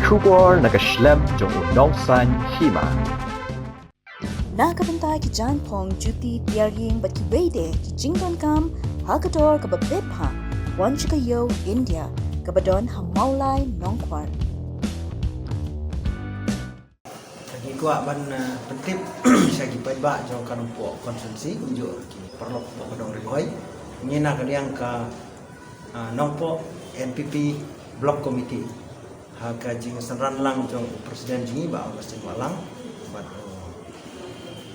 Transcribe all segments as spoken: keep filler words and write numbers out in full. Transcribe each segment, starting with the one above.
Khubor na ka shlem jong u nongsan hima. Na ka bynta ki jaiñphong, juti, tiar ïing bad kiwei de ki jingdonkam ha ka dor kaba bit bha, wan sha ka ïew India kaba don ha Mawlai Nongkwar. Ngi kwah ban, eh, pyntip sha ki paidbah jong ka Nongpoh constituency, kumjuh ki paralok hapoh ka Dong Ri Bhoi. Ngi na ka liang ka, ah, Nongpoh N P P Block Committee, ha ka jingsynran lang jong u President jong ngi, Bah Augustine Wahlang, bad u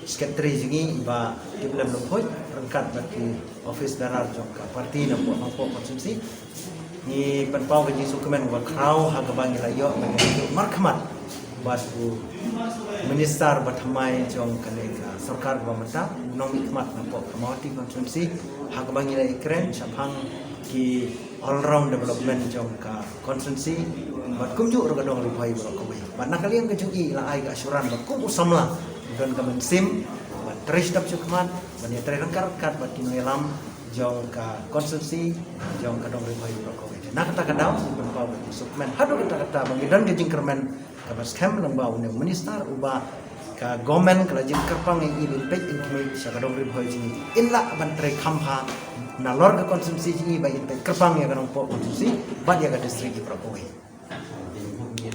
Secretary jong ngi, Bah Tiplem Lophoit, ryngkat bad ki office bearer jong ka party na Nongpoh, Nongpoh constituency. Ngi pynpaw ka jingsngewkmen ba khraw ha kaba ngi la ïoh ban ïathuh markhmat bad u Minister ba thymmai jong kane ka sorkar ba mynta, u nongmihkhmat na Nongpoh Mawhati constituency, ha kaba ngi la ïakren shaphang ki all round development jong ka constituency bad kumjuh ruh ka Dong Ri Bhoi baroh kawei. Bad na ka liang ka jong i, i la ai ka assurance ba kum u samla, don ka mynsiem ban trei sdang shuh khmat, ban ïatrei ryngkat ryngkat bad ki nongïalam jong ka constituency, jong ka Dong Ri Bhoi baroh kawei. Na kata ka daw, ngi pynpaw ka jingsngewkmen haduh katta katta ba ngi don ka jingkyrmen kaba skhem lyngba une u Minister, uba ka government ka la jingkyrpang ïa i ban peit khmih sha ka Dong Ri Bhoi jong ngi, in lah ban trei kham bha nalor ka constituency jong ngi, ba in peit kyrpang ïa ka Nongpoh constituency bad ïa ka district baroh kawei.